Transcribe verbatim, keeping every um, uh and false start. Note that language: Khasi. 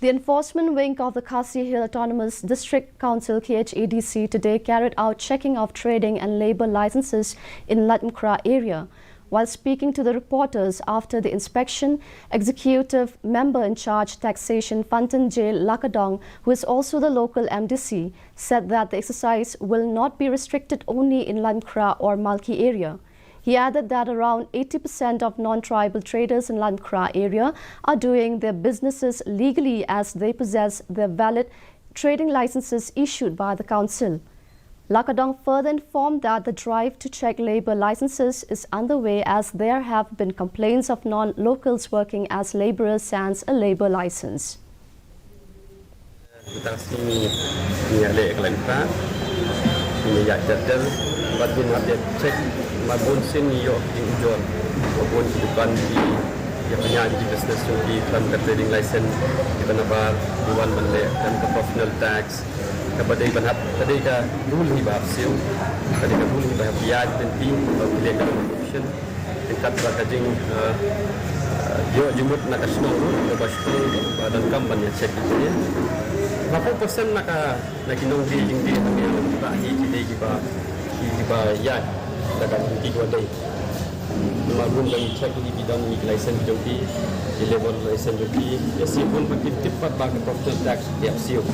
The enforcement wing of the Khasi Hills Autonomous District Council, K H A D C, today carried out checking of trading and labour licences in Laitumkhrah area. While speaking to the reporters after the inspection, Executive Member in Charge Taxation Fantin J Lakadong, who is also the local M D C, said that the exercise will not be restricted only in Laitumkhrah or Malki area. He added that around eighty percent of non-tribal traders in Laitumkhrah area are doing their businesses legally as they possess their valid trading licences issued by the council. Lakadong further informed that the drive to check labour licences is underway as there have been complaints of non-locals working as labourers sans a labour licence. Tang sngi ngi ïaleh ka Laitumkhrah, ngi ïaid ter ter bad ngin ïa check, ba bun sien ngi ïoh ki jingujor, ba bun ki dukan ki ïa pynïaid ki business jong ki khlem ka trading license, ki ban nabar, ki wan ban leh khlem ka professional tax, kaba dei ban hap, ka dei ka rule hi ba hap siew, ka dei ka rule hi ba hap ïaid lynti, ba ki leh ka corruption. Kat ba ka jing, eh, eh, ïoh jingmut na ka shnong ruh, kaba shnong ba donkam ban ïa check ïa. Laiphew percent na ka, na ki nongdie jingdie hangne ha Laitumkhrah hi ki dei kiba, ki, kiba ïaid da ka jingdie kiba dei. Namar bun ba ngi check hi ki don ki license jong ki, ki labour license jong ki, ïa shi bun ba ki tip pat ba ka professional tax ki hap siew.